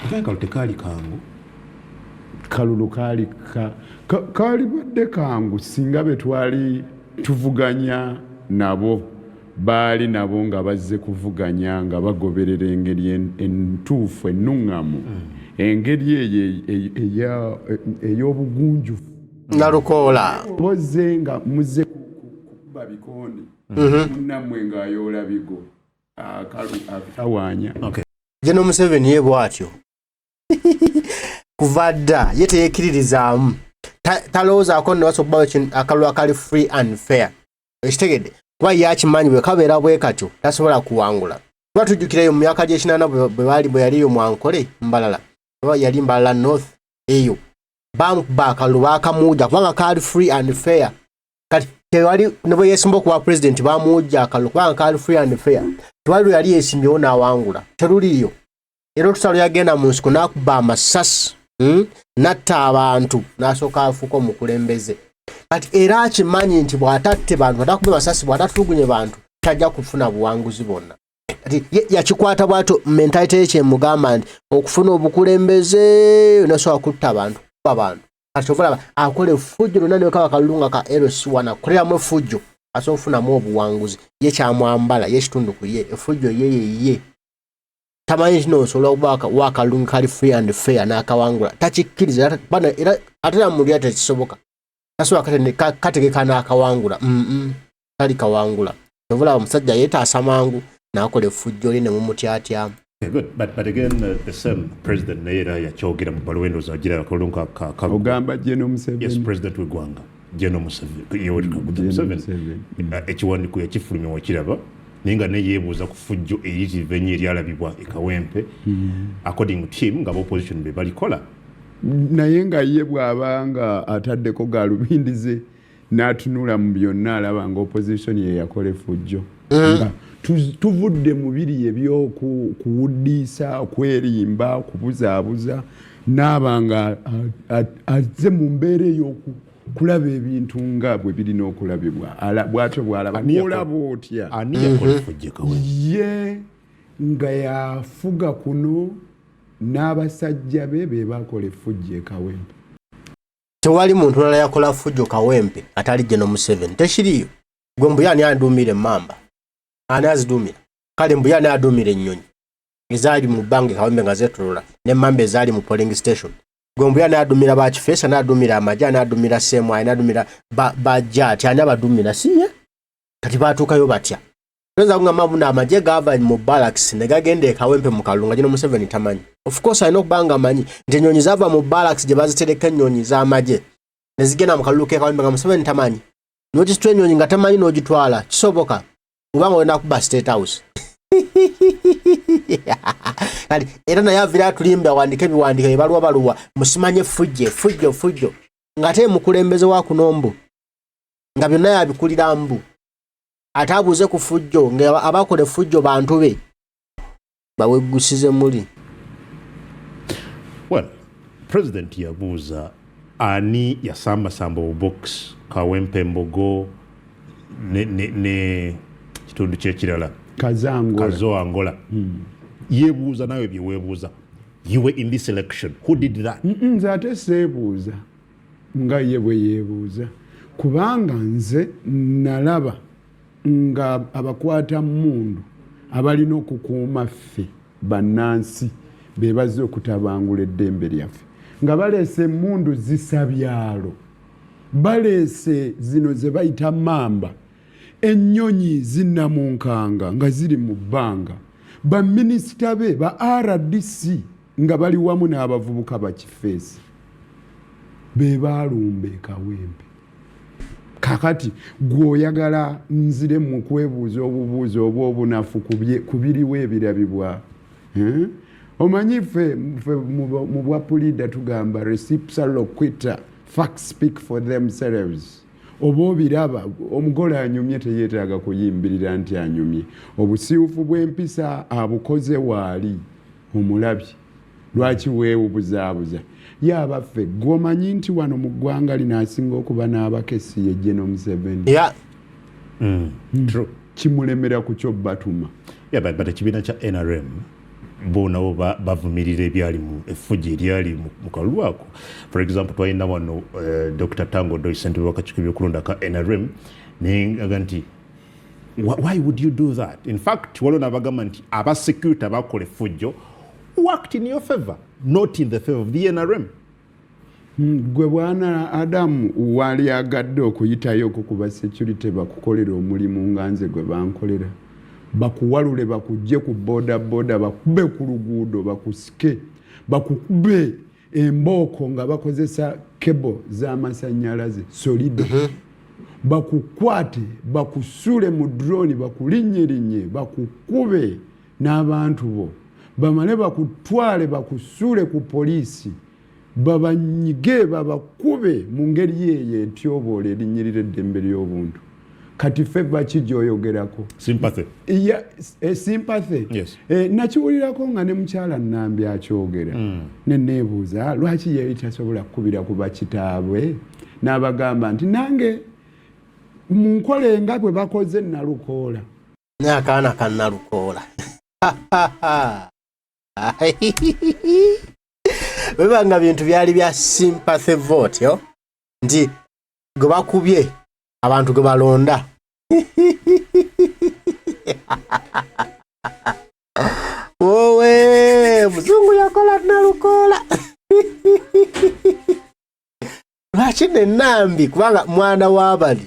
Akalulu tekaali kangu. Kalulu kaali kaali badde kangu singa be twali tuvuganya nabo baali nabo nga bazze kuvuganya nga bagoberera engeri entuufu, ennuŋŋamu, engeri eyo ey'obugunjufu. Nalukoola. Bozze nga muzze kukuba bikonde, munnammwe ng'ayoola bigo, akalu akutawaanya. General Museveni ye bw'atyo kuva dda, ye teyekkiririzaamu, talowoozaako nno wasobola okubawo akalulu akali free and fair. Ekitegedde kuba ye akimanyi bwe kabeera bwe katyo tasobola kuwangula. Kuba tujjukireyo mu myaka gy'ekinaana bwe baali, bwe yaliyo mu Ankole, Mbalala, oba yali Mbalala North eyo, bamukuba akalulu baakamuwujja kubanga kaali free and fair. Kati tewali ne bwe yeesimba okuba pulezidenti, bamuwujja akalulu kubanga kaali free and fair. Tewali lwe yali yeesimbyewo n'awangula, teruliiyo. Era otusalo yagenda mu nsiko n'akuba amasasi, N'atta abantu, n'asooka afuuka omukulembeze. Kati era akimanyi nti bw'atatte bantu, bw'atakuba masasi, bw'atatulugunye bantu, tajja kufuna buwanguzi bwonna. Kati yakikwata bw'atyo, mentality ye kyemugamba nti okufuna obukulembeze nosobola kutta abantu, kuba bantu. Kati kyova olaba akola effujjo lyonna, ne kaba kalulu nga ka LC1, akoleramu effujjo asobola okufunamu obuwanguzi. Ye kyamwambala ye kitundu ku ye effujjo ye yeye tamanyi nti nosobola okuba wakalulu kali free and fair n'akawangula, takikkiriza bana. Era ate namulya tekisoboka, tasobola kategeka n'akawangula. Tali kawangula. Kyova olaba omusajja yeetaasa mangu n'akola effujjo lye ne mumutyatyamu. Okay, good. But again, the same president naye era yakyogera mu bbaluwa, endowooza agira akalulu ka Ogamba General Yes. Museveni? President w'eggwanga General Museveni, Yoweri Kaguta General Museveni. Museveni. Ekiwandiiko yakifulumya, wakiraba, naye nga naye yeebuuza ku fujjo eriyitirivu ennyo eryalabibwa e Kawempe, according to him nga opposition be balikola. Naye nga ye bw'aba nga ataddeko galubindi ze n'atunula mu byonna, alaba nga opposition ye yakola effujjo. Nga tuvudde mu biri ebyokuwuddiisa, okwerimba, okubuzaabuza, naaba nga azze mu mbeera ey'okulaba ebintu nga bwe birina okulabibwa. Bw'atyo bw'alaba. Ani Bw'olaba otya? Ani yakola effujjo e Kawempe? Ye nga yafuga kuno n'abasajja be be bakola effujjo e Kawempe. Tewali muntu mulala yakola fujjo Kawempe atali General Museveni, tekiriyo. Gwe mbuya ani aduumira emmamba? Ani aziduumira? Kale mbuya ani aduumira ennyonyi ezaali mu bbanga e Kawempe nga zeetolola n'emmamba ezaali mu polling station? Gwe mbuya ani aduumira bakifeesa? Ani aduumira amagye? Ani aduumira semu? Ani aduumira bajjaati? Ani abaduumira? Si ye? Kati baatuukayo batya? Toyinza kugamba mbu amagye gaava mu barracks ne gagenda e Kawempe mu kalulu nga General Museveni tamanyi. Of course alina okuba nga amanyi nti ennyonyi zaava mu barracks gye bazitereka ennyonyi z'amagye ne zigenda mu kalulu k'e Kawempe nga Museveni tamanyi. N'ogisitula ennyonyi nga tamanyi n'ogitwala, kisoboka kubanga olina kuba State House. Kati era naye avira atulimbe, awandiike ebiwandiiko ebaluwa baluwa musimanye effujjo, effujjo, effujjo, ng'ate mukulembeze wa kuno mbu nga byonna yabikulira, mbu ate abuuze ku fujjo nga abakola effujjo bantu be baweggusize muli. Well, president yabuuza ani yasambasamba obubox Kawempe, Mbogo ne kitundu kyekirala. Kazangola. Kazo Angola. Yebuuza nawe bye weebuuza. You were in this election, who did that? Nze ate seebuuza nga ye bwe yeebuuza, kubanga nze nalaba nga abakwata mundu abalina okukuuma ffe bannansi be bazze okutabangula eddembe lyaffe, nga baleese emundu zisabyalo, baleese zino ze bayita mamba, ennyonyi zinnamunkanga nga ziri mu bbanga, baminisita be ba RDC nga bali wamu n'abavubuka bakifeesi be baalumba e Kawempe. Kakati gw'oyagala nzire mu kwebuuza obubuuzo oba obunafu ku biriwo ebirabibwa, eh? Omanyi ffe mu bwa pulida tugamba res ipsa loquitur, facts speak for themselves. Oba obiraba, omugole anyumye teyeetaaga kuyimbirira nti anyumye. Obusiiwufu bw'empisa abukoze waali omulabye, lwaki weewubuzaabuza? Ye abaffe, gwe omanyi nti wano mu ggwanga lino asinga okuba n'abakesi ye General Museveni? Ya. True. Kimulemera ku kyo batuma. Yeah, but ekibiina kya NRM Bo nabo bavumirira ebyali mu effujjo eryali mu kalulu ako. For example, twalina wano Dr Tanga Odoi, ssentebe w'akakiiko ebyokulonda ka NRM, naye aga nti, "Why would you do that?" In fact, waliwo n'abagamba nti aba security abakola effujjo worked in your favor, not in the favor of the NRM. Gwe bwana Adamu, wali agadde okuyitayoko ku ba security bakukolera omulimu nga nze gwe bankolera, bakuwalule, bakujje ku boda boda, bakube ku luguudo, bakusike, bakukube embooko nga bakozesa cable z'amasanyalaze solido, bakukwate, bakusule mu drone, bakulinnyerinnye, bakukube n'abantu bo, bamale bakutwale bakusuule ku poliisi, babanyige, babakube mu ngeri eyo etyoboola erinnyirira eddembe ly'obuntu? Kati ffe baki gyoyogerako? Sympathy. Ya, sympathy. Yes. Nakiwulirako nga ne mukyala Nambi akyogera, ne neebuuza lwaki yali tasobola kukubira ku bakitaabwe n'abagamba nti nange munkole nga bwe bakoze Nalukoola. Naye akaana ka Nalukoola bweba nga bintu byali bya sympathy vote yo nti gwe bakubye abantu gwe balonda. Wowe, muzungu yakola Nalukoola lwaki nenambi? Kubanga mwana w'abali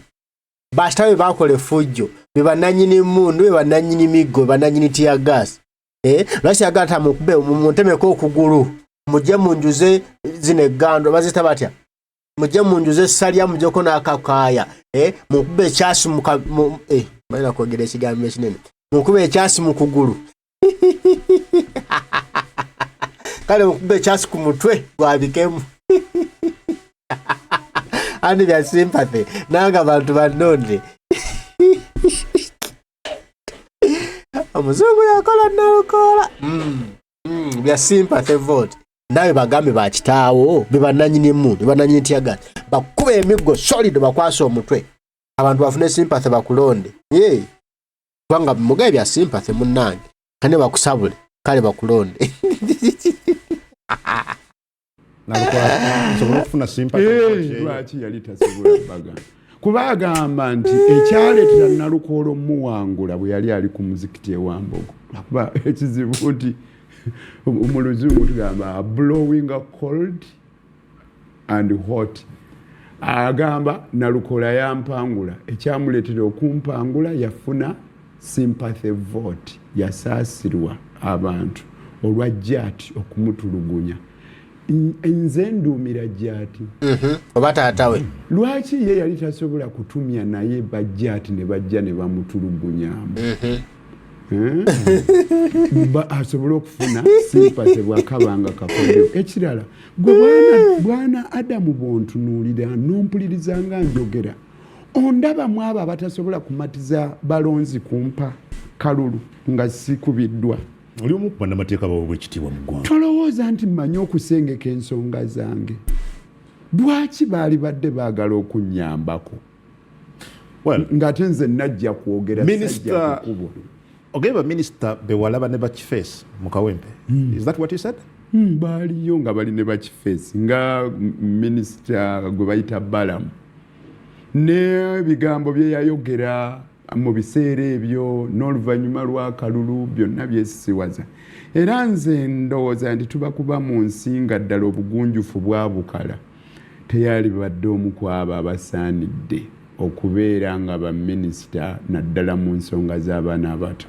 bakitabe bakola effujjo be bannannyini mmundu, be bannannyini miggo, be bannannyini tear gas. Lwaki yagala tamukube, muntemeko okugulu, mujje munjuze zino eggando bazita batya, mujje munjuze essalya, mujjeko n'akakaaya, munkube ekyasi balina kwogera ekigambo ekinene, munkube ekyasi mu kugulu, kale munkube ekyasi ku mutwe gwabikemu. Andi bya sympathy nange abantu bannonde. Omuzungu yakola Nalukoola. Bya sympathy vote nawe bagambe bakitaawo be bannannyini emmundu, be bannannyini tear gas, bakube emiggo solid, bakwase omutwe, abantu bafune sympathy bakulonde. Ye kubanga mugabe bya sympathy munnange, kane bakusabule kale bakulonde. Nsobola okufuna sympathy. Lwaki yali tasobola bagamba? Kuba agamba nti ekyaleetera Nalukoola omuwangula bwe yali ali ku muzikiti ewambogo, lwakuba ekizibu nti mu luzungu tugamba blowing a cold and hot. Agamba Nalukoola yampangula, ekyamuleetera okumpangula yafuna sympathy vote, yasaasirwa abantu olwa jat okumutulugunya. Nze nduumira jati. Oba taata we. Lwaki ye yali tasobola kutumya naye bajjaati ne bajja ne bamutulugunyamu? Asobole okufuna sympathy bwakabanga kakodyo. Ekirala, gwe bwana Adamu, bwontunuulira nompuliriza nga njogera, ondaba mu abo abatasobola kumatiza balonzi kumpa kalulu nga sikubiddwa? Oli omu ku bannamateeka baweebwa ekitiibwa mu ggwanga. Tolowooza nti mmanyi okusengeka ensonga zange? Lwaki baali badde baagala okunnyambako ng'ate nze najja kwogera, sajja kukubwa? Ogamba minisita bewalaba ne bakifeesi mu Kawempe. Is that what you said? Baaliyo nga bali ne bakifeesi, nga minisita gwe bayita Balamu, n'ebigambo bye yayogera mu biseera ebyo n'oluvannyuma lw'akalulu byonna byesisiwaza. Era nze ndowooza nti tuba kuba mu nsi nga ddala obugunjufu bwabukala, teyali badde omu ku abo abasaanidde okubeera nga baminisita, naddala mu nsonga z'abaana abato.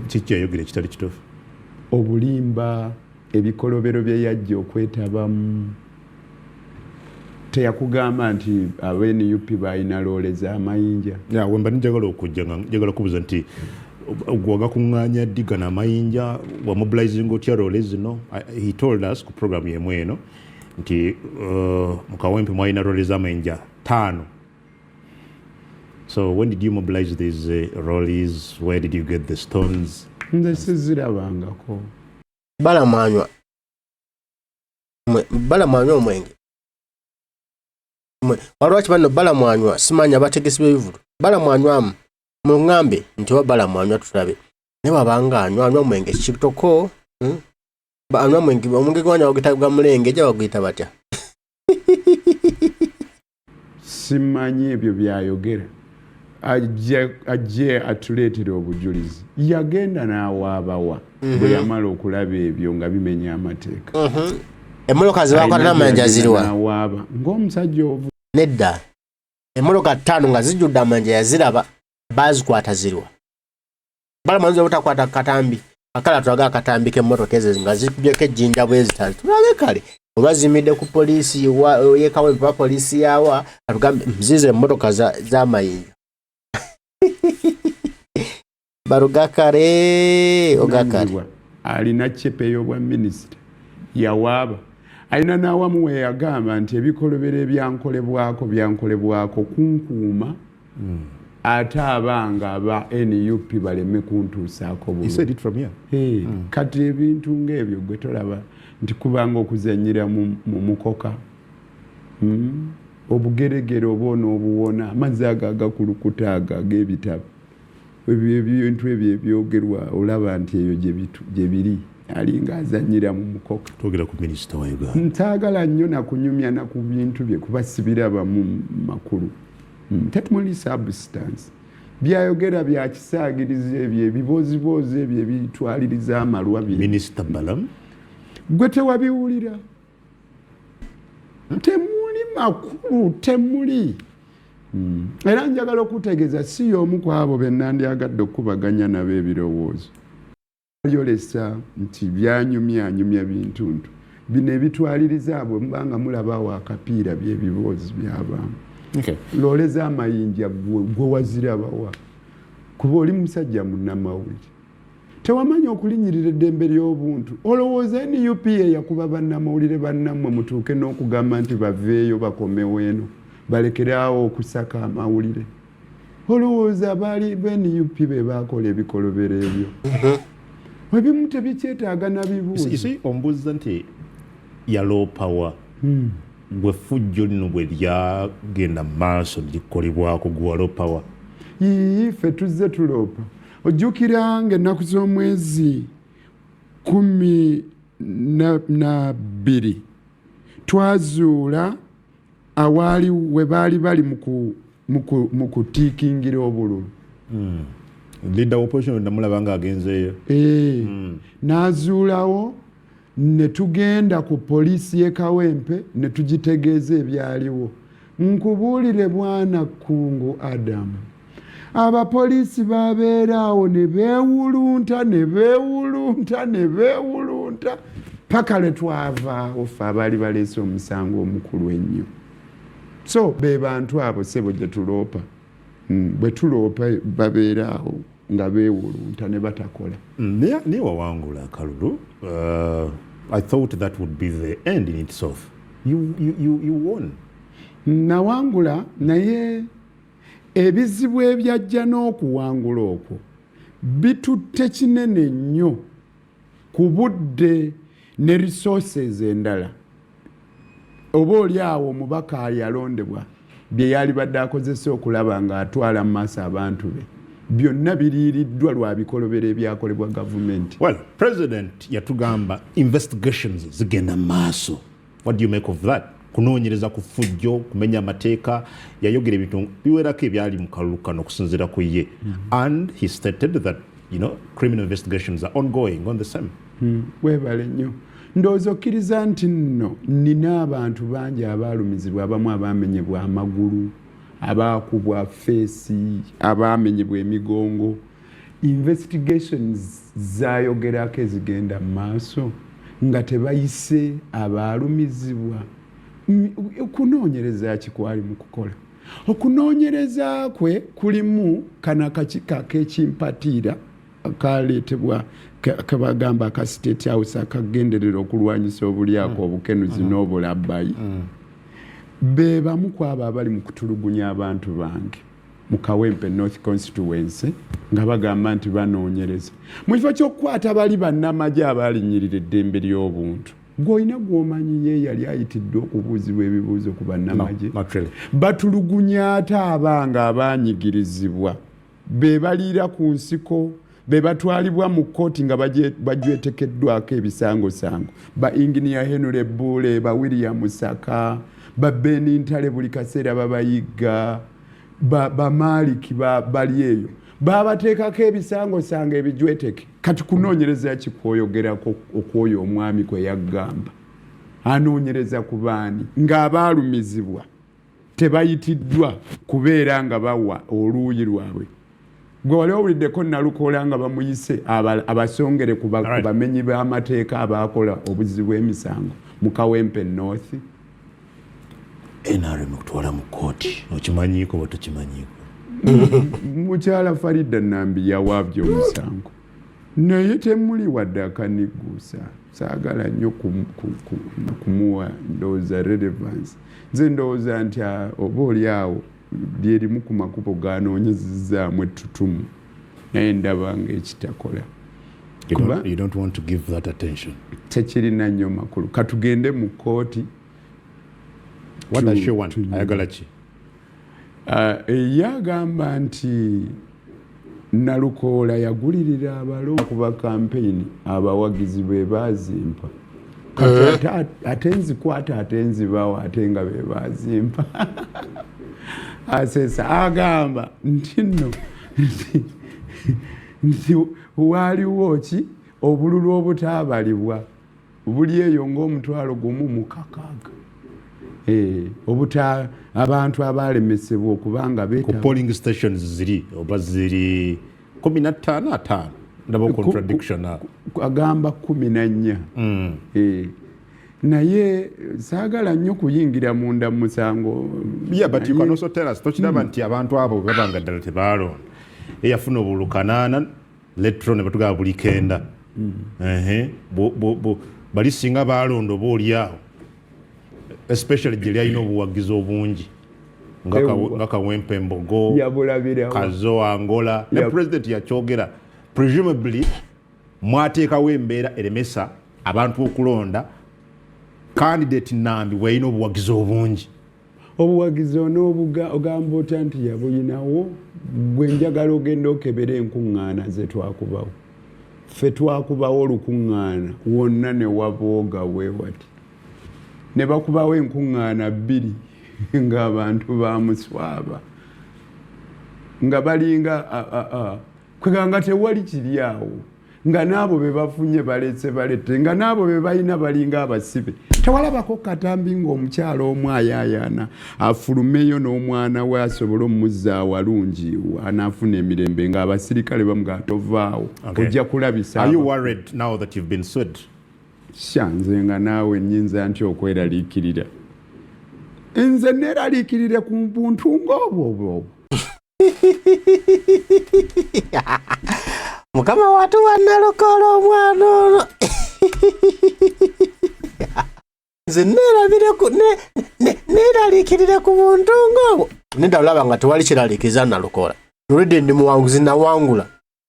Kiki yayogera ekitali kituufu? Obulimba, ebikolobero bye yajja okwetabamu. Teyakugamba nti aba NUP balina loole z'amayinja? Wemba njagala okujja nga njagala kubuuza nti wagakuŋŋaanya ddi gano amayinja? Wamobilizinga otya loole zino? He told us ku program yemu eno nti mu Kawempe mwalina loole z'amayinja 5. So when did you mobilize these lorries? Where did you get the stones? Nze sizirabangako. Balamwanywa, balamwanywa omwenge walwaki bano balamwanywa? Simanya abategesi b'ebivulu balamwanywamu, muŋŋambe nti oba balamwanywa, tulabe. Naye wabanga anywa anywa omwenge kitoko. Anywa mwenge, omwenge gwanya baguyita gwa mulenge, baguyita batya? Simanyi ebyo byayogera. Ajje atuleetere obujulizi. Yagenda n'awaabawa bwe yamala okulaba ebyo nga bimenya amateeka? Emmotoka zebakwata n'amayinja ziriwa? N'awaaba ng'omusajja ovu. Nedda, emmotoka 5 nga zijjudde amayinja yaziraba, bazikwata ziriwa? Balamanyiza obutakwata katambi akala, tulaga akatambi k'emmotoka ezo nga zikubyeko ejjinja bwe zitali, tulabe kale oba ziyimiridde ku poliisi y'e Kawempe oba poliisi yawa, atugambe ziizo emmotoka z'amayinja. Barugakare ogakare. Nangibwa alina cepe y'obwa minisita, yawaaba alina n'awamu we yagamba nti ebikolobero ebyankolebwako byankolebwako kunkuuma, ate abanga aba NUP baleme kuntuusaako He bulumi. said it from here. Hey, kati ebintu ng'ebyo gwe tolaba nti kubanga okuzanyira mu mukoka. Obugeregere oba onoobuwona, amazzi ago agakulukuta ago ag'ebitabo, ebyo ebintu ebyo ebyogerwa, olaba nti eyo gye biri, alinga azanyira mu mukoka. Twogera ku minisita wa Uganda. Ntaagala nnyo nakunyumya na ku bintu bye kuba sibirabamu makulu. Tetumuli substance, byayogera bya kisaagirizi, ebyo ebibooziboozi ebyo ebitwaliriza amalwa bye. Minisita Balam. Gwe tewabiwulira? Temuli makulu, temuli. Era njagala okutegeeza, si y'omu ku abo be nandyagadde okukubaganya nabo ebirowoozo. Yolesa nti byanyumyanyumya bintuntu bino ebitwaliriza abo mubanga mulabawo akapiira, byebiboozi byabaamu. Loole z'amayinja gwe wazirabawa? Kuba oli musajja munnamawulire, tewamanya okulinyirira eddembe ly'obuntu. Olowooza NUP yakuba bannamawulire bannammwe mutuuke n'okugamba nti baveeyo bakomewo eno balekeraawo okusaka amawulire? Olowooza baali ba NUP be baakola ebikolobero ebyo? Ebimu tebikyetaaga na bibuuzo. You see, ombuuza nti yaloopawa. Gwe fujjo lino bwe lyagenda mu maaso likolebwako, gwe waloopawa? Yiyi, ffe tuzze tuloopa. Ojjukira ng'ennaku z'omwezi 12 twazuula awaali we baali bali mu kutiikingira obululu. Leader wa opposition namulaba nga agenzeeyo. Eh, n'azuulawo ne tugenda ku poliisi y'e Kawempe ne tugitegeeza ebyaliwo. Nkubuulire, bwana Kungu Adamu, abapoliisi babeera awo ne beewulunta ne beewulunta ne beewulunta paka lwe twavaawo ffe abaali baleese omusango omukulu ennyo. So be bantu abo, sebo, gye tuloopa. Bwe tuloopa babeera awo nga beewulunta ne batakola. Naye wawangula akalulu. I thought that would be the end in itself. You won. Nawangula, naye ebizibu ebyajja n'okuwangula okwo bitutte kinene nnyo ku budde ne resources endala, oba oli awo omubaka yalondebwa bye yalibadde akozesa okulaba ng'atwala mu maaso abantu be, byonna biriiriddwa lwa bikolobero ebyakolebwa gavumenti. Well, president yatugamba investigations zigenda maaso. What do you make of that? Kunoonyereza ku ffujjo, kumenya amateeka, yayogera ebintu biwerako ebyali mu kalulu kano okusinziira ku ye. And he stated that criminal investigations are ongoing on the same. Weebale nnyo. Ndowooza okkiriza nti nno nina abantu bangi abaalumizibwa, abamu abaamenyebwa amagulu, abaakubwa feesi, abaamenyebwa emigongo. Investigations zayogerako ezigenda mu maaso nga tebayise abaalumizibwa. Okunoonyereza ki kwali mu kukola? Okunoonyereza kwe kulimu kano akakiiko ak'ekimpatiira kaleetebwa kebagamba aka State House akagenderera okulwanyisa obulyako, obukenuzi n'obulabbayi. Be bamu ku abo abali mu kutulugunya abantu bange mu Kawempe North constituency nga bagamba nti banoonyereza mu kifo ky'okukwata bali bannamagye abalinnyirira eddembe ly'obuntu. Gw'olina gw'omanyi ye yali ayitiddwa okubuuzibwa ebibuuzo ku bannamagye? No, not really. Batulugunya ate abanga abanyigirizibwa be baliira ku nsiko. Be batwalibwa mu kkooti nga bajwetekeddwako ebisangosango, ba Engineer Henry Bbuule, ba William Saka, ba Ben Ntale, buli kaseera babayigga, ba Malik bali eyo babateekako ebisangosango ebijweteke. Kati kunoonyereza ki kwoyogerako okwoyo omwami kwe yaggamba? Anoonyereza ku baani ng'abaalumizibwa tebayitiddwa kubeera nga bawa oluuyi lwabwe? Gwe wali owuliddeko Nalukoola nga bamuyise abasongere ku bamenyi b'amateeka abaakola obuzzi bw'emisango mu Kawempe North? NRM kutwala mu kkooti okimanyiiko oba tokimanyiiko? Mukyala Farida Nambi yawaabye omusango, naye temuli wadde akaniguusa. Saagala nnyo kumuwa ndowooza relevance. Nze ndowooza nti oba oli awo lyerimu ku makubo ganoonyezezaamu ettutumu, naye ndaba nga ekitakola. You don't want to give that attention. Tekirina nnyo makulu. Katugende mu kkooti. What does she want? Ayagala ki? Ye agamba nti Nalukoola yagulirira abalo kuba kampeyini, abawagizi be baazimpa. Kati ate nzikwata, ate nzibawo, ate nga be baazimpa. Asesa agamba nti nno nti waaliwo ki obululu obutaabalibwa buli eyo ng'omutwalo 1,060, obuta abantu abalemesebwa okubanga ku polling stations ziri oba ziri 15 5, ndaba contradiction. Agamba 14. Naye saagala nnyo kuyingira munda musango. Yeah, but you can also tell us, tokiraba nti abantu abo babanga ddala tebalonda, eyafuna obululu 8 letro ne batugaba buli 9, bali singa balonda oba oli awo, especially gye lyalina obuwagizi obungi nga Kawempe Mbogo, Kazo Angola ne president yakyogera, presumably mwateekawo embeera eremesa abantu okulonda candidate Nambi bweyalina obuwagizi obungi. Obuwagizi ogamba otya nti yabuyinawo? Gwe njagala ogenda okebera enkuŋŋaana ze twakubawo. Ffe twakubawo olukuŋŋaana wonna ne wabooga bwe wati, ne bakubawo enkuŋŋaana bbiri ng'abantu bamuswaba nga balinga kwega nga tewali kiri awo, nga n'abo be bafunye baletse balette, nga n'abo be balina balinga abasibe. Tewalabako katambi ng'omukyalo omu ayaayaana afulumeyo n'omwana we asobole omuzza awalungi anaafuna emirembe, ng'abasirikale bamugaa tovaawo, ojja kulabisa. Are you worried now that you've been sued? Sha, nze nga naawe nnyinza nti okweraliikirira? Nze neeraliikirire ku buntu ng'obwo obwo? Mukama watuwa Nalukoola omwana ono, nze neeraliikirire ku buntu ng'obwo? Nedda, olaba nga tewali kiraliikiriza Nalukoola. Olwedde ndi muwanguzi, nawangula,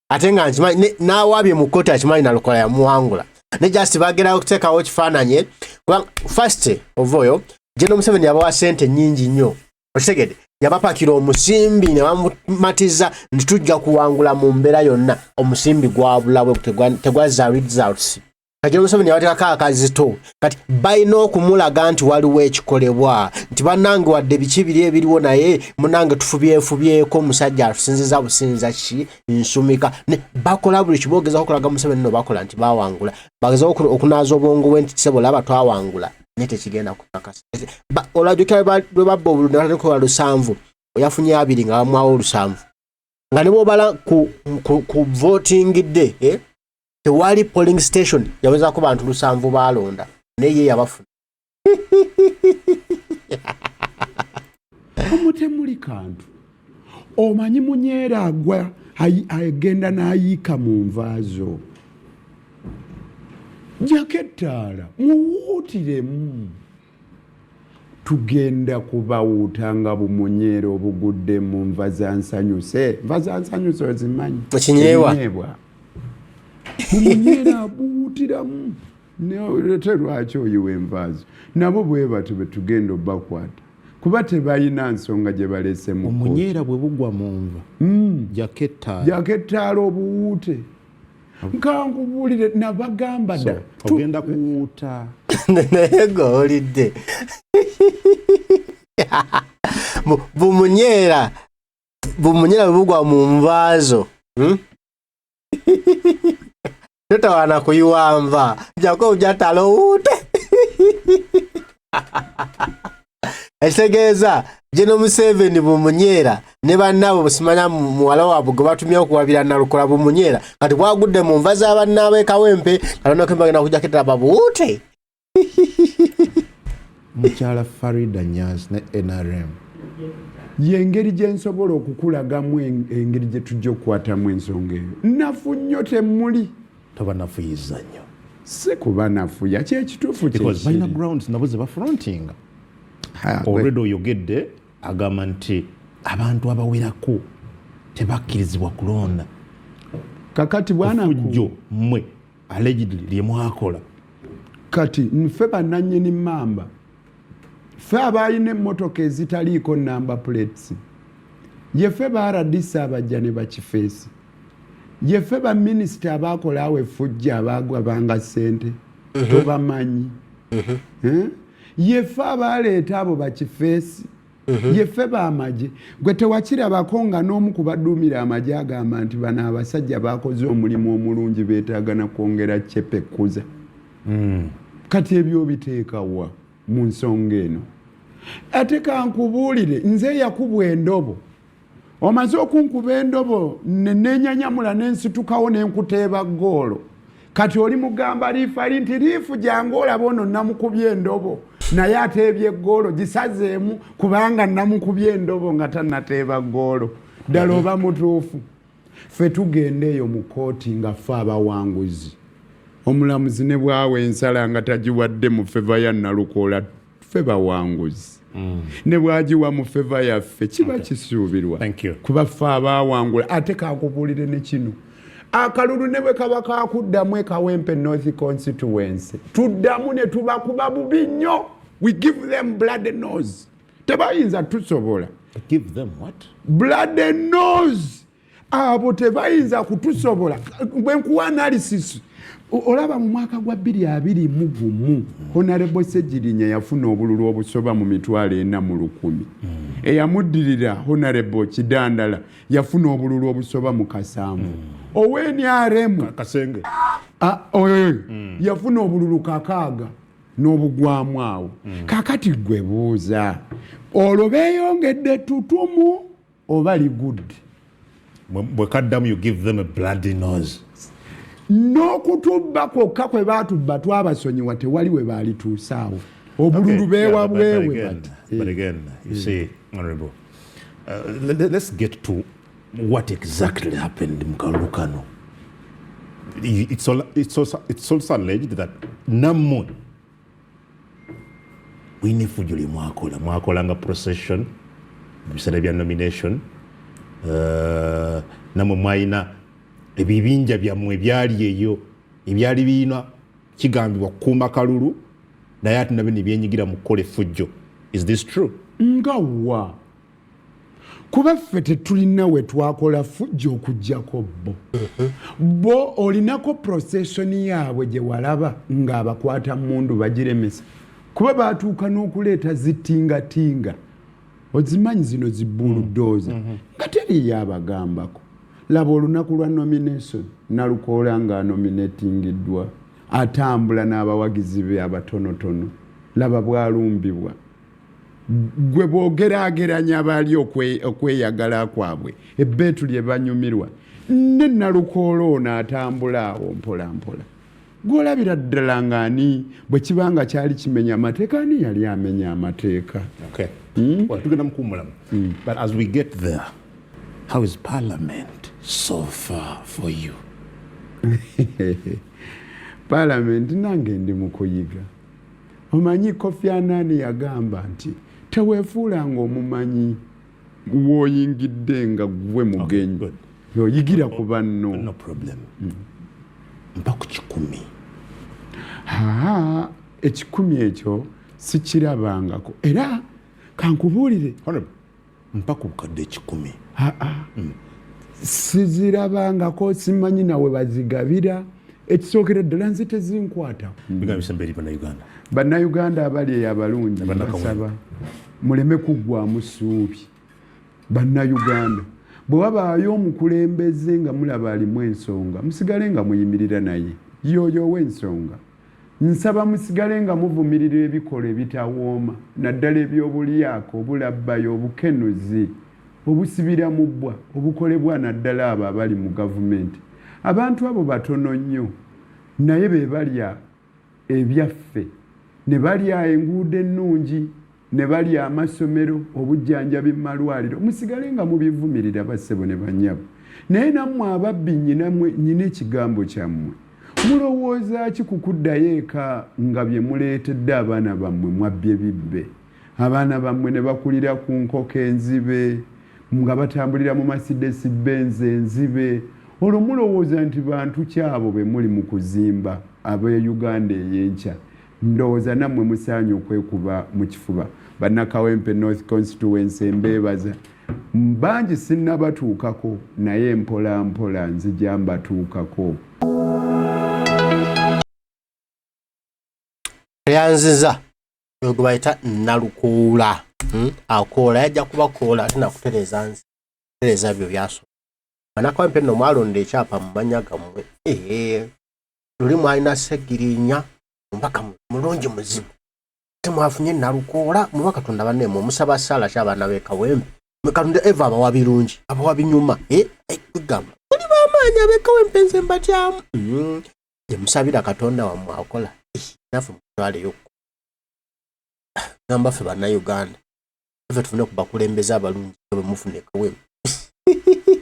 ate nga nkimanyi n'awaabye mu kkooti akimanyi Nalukoola yamuwangula, ne just bagerawo okuteekawo ekifaananyi. Kubanga first ova oyo General Museveni yabawa sente nnyingi nnyo, okitegedde? Yabapakira omusimbi ne bamumatiza nti tujja kuwangula mu mbeera yonna. Omusimbi gwabulabwe, tegwazza results. Kati Museveni yabateekako akazito, kati balina okumulaga nti waliwo ekikolebwa, nti bannange wadde biki biri ebiriwo, naye munange tufubyefubyeko, omusajja atusinziza businza ki nsumika. Ne bakola buli kibogezaho okulaga Museveni no bakola nti bawangula, bagezaho okunaaza obwongo bwe nti kisebo laba twawangula, naye tekigenda kukakasa. Olwajjukira lwe babba obululu ne batandika 7, yafunye 2 nga bamwawo 7, nga ne bwobala ku voting day, eh? Tewali polling station yawezako bantu 7 balonda, naye ye yabafuna. Omwo temuli kantu. Omanyi munyeera agwa agenda n'ayiika mu nvaazo, jako ettaala muwuutiremu. Tugenda kubawuuta nga bumunyeera obugudde mu nva za nsanyuse. Nva za nsanyuse ozimanyi? Ekinyeebwa. Ebinyeebwa. Bumunyeera buwuutiramu. Ate lwaki oyiwa envaazo? Nabo bwe batyo betugenda obakwata. Kuba tebalina nsonga gye baleese mu kkooti. Omunyeera bwe bugwa mu nva mm. Jakettaala obuwuute. Nkankubuulire, nabagamba dda. Ogenda kuwuuta. Naye gwe owulidde bumunyeera, bumunyeera bwe bugwa mu nvaazo, Totawaana kuyiwa nva, jako ojatala owuute. Ekitegeeza General Museveni bumunyeera ne bannaabwe busimanya muwala waabwe gwe batumye okuwabira Nalukola bumunyeera kati bwagudde mu nva za bannaabwe Kawempe katono bagenda kujjako eddala babuwuute. Mukyala Farida Nyanzi ne NRM. Yengeri gye nsobola okukulagamu engeri gye tujja okukwatamu ensonga eyo. Nafu nnyo temuli. Tobanafuyiza nnyo. Si kubanafuya, kyekituufu. Because balina grounds nabo ze bafrontinga. Already oyogedde agamba nti abantu abawerako tebakkirizibwa kulonda. Kakati bwana Fujjo mmwe allegedly lye mwakola. Kati nfe bannannyini mmamba, ffe abalina emmotoka ezitaliiko number plates, yeffe ba RDC abajja ne bakifeesi, yeffe baminisita abakola awo effujjo abaagabanga ssente, tobamanyi. Yeffe abaleeta abo bakifeesi, yeffe bamagye. Gwe tewakirabako nga n'omu ku baduumira amagye agamba nti bano abasajja bakoze omulimu omulungi, beetaaga na kwongera kyepekuza. Kati ebyo obiteekawa mu nsonga eno? Ate kankubuulire, nze yakubwa endobo, omaze okunkuba endobo nenenyanyamula nensitukawo nenkuteeba ggoolo. Kati oli mugamba liifali nti liifu jangu olaba ono namukubye endobo naye ateebye eggoolo, gisazeemu kubanga namukubye endobo nga tannateeba ggoolo. Ddala oba mutuufu? Ffe tugenda eyo mu kkooti nga ffe abawanguzi. Omulamuzi ne bwawa ensala nga tagiwadde mu favour ya Nalukoola, ffe bawanguzi. Ne bwagiwa mu favour yaffe kiba kisuubirwa kuba ffe abaawangula. Ate kankubuulire ne kino, akalulu ne bwe kaba kakuddamu e Kawempe North constituency, tuddamu ne tubakuba bubi nnyo. We give them blood nose, tebayinza tusobola. Give them what? Blood nose. Abo tebayinza kutusobola. Bwe nkuwa analysis, olaba mu mwaka gwa 2021 Honorable Segirinya yafuna obululu obusoba mu 401,000. Eyamuddirira Honorable Kidandala yafuna obululu obusoba mu 7,000. Owe-NRM Kasenge oyo yafuna obululu 6 n'obugwamu awo. Kakati gwe buuza, olwo beeyongedde tutumu oba ligudde? Bwe kaddamu, you give them a bloody nose. N'okutubba kwokka kwe baatubba twabasonyiwa, tewali we baalituusaawo obululu beewa bwewe bati. But again, you see, Honorable, let's get to what exactly happened mu kalulu kano. It's also alleged that nammwe mulina effujjo lye mwakola, mwakolanga procession mu biseera bya nomination, nammwe mwalina ebibinja byammwe ebyali eyo ebyali birina kigambibwa kukuuma kalulu, naye ate nabyo ne byenyigira mu kukola effujjo. Is this true? Nga wa? Kuba ffe tetulina we twakola fujjo okugjako bo. Bo olinako procession yaabwe gye walaba ng'abakwata mundu bagiremesa? Kuba batuuka n'okuleeta zitingatinga, ozimanyi zino zibulldozer, nga teriyo abagambako. Laba olunaku lwa nomination, Nalukoola ng'anominatingiddwa atambula n'abawagizi be abatonotono, laba bwalumbibwa. Gwe bw'ogeraageranya baali okweyagala kwabwe, ebbeetu lye banyumirwa ne Nalukoola ono atambula awo mpola mpola, gw'olabira ddala ng'ani bwe kiba nga kyali kimenya amateeka, ani yali amenya amateeka? Okay. Well, tugenda mukuwummulamu. But as we get there, how is Parliament so far for you? Paalamenti nange ndi mu kuyiga. Omanyi Kofi Annan yagamba nti teweefuulanga omumanyi w'oyingidde nga gwe mugenyi, good. Oyigira ku banno. No problem. Mpa ku 100. Aa, 100 ekyo sikirabangako, era Kankubuulire, mpa ku bukadde 100. Aa, sizirabangako, simanyi nawe bazigabira. Ekisookera ddala, nze tezinkwata. Bigambo bisemba eri Bannayuganda. Bannayuganda abali eyo abalungi, basaba muleme kuggwamu ssuubi. Bannayuganda, bwe wabaayo omukulembeze nga mulaba alimu ensonga, musigale nga muyimirira naye, yoyo ow'ensonga. Nsaba musigale nga muvumirira ebikolwa ebitawooma, naddala ebyobulyako, obulabbayi, obukenuzi, obusibira mu bbwa obukolebwa naddala abo abali mu gavumenti. Abantu abo batono nnyo, naye be balya ebyaffe, ne balya enguudo ennungi, ne balya amasomero, obujjanjabi mu malwaliro. Musigale nga mubivumirira, bassebo ne bannyabo. Naye nammwe ababbi, nnyina ekigambo kyammwe. Mulowooza ki ku kuddayo eka nga bye muleetedde abaana bammwe mwabbye bibbe? Abaana bammwe ne bakulira ku nkoko enzibe, nga batambulira mu Mercedes Benz enzibe. Olwo mulowooza nti bantu ki abo be muli mu kuzimba ab'e Uganda ey'enkya? Ndowooza nammwe musaanye okwekuba mu kifuba. Bannakawempe North Constituency, mbeebaza. Bangi sinnabatuukako, naye mpola mpola nzija mbatuukako. Tweyanziza oyo gwe bayita Nalukoola. Akoola yajja kubakoola ate nakutereeza nsi, tereeza byo byasoma. Bannakawempe nno mwalonda ekyapa mu mannya gammwe. Ee, luli mwalina Ssegirinya, omubaka mulungi muzibu, ate mwafunye Nalukoola muba Katonda. Bannemwe omusaba ssaala ki abaana b'e Kawempe? Mwe Katonda eva abawa birungi, abawa binyuma. Kugamba muli b'amaanyi ab'e Kawempe, nze mbatyamu. Gye musabira Katonda wammwe akola. Naffe mutwaleyo gamba ffe Bannayuganda, ffe tufune ku bakulembeze abalungi nga bwe mufuna e Kawempe.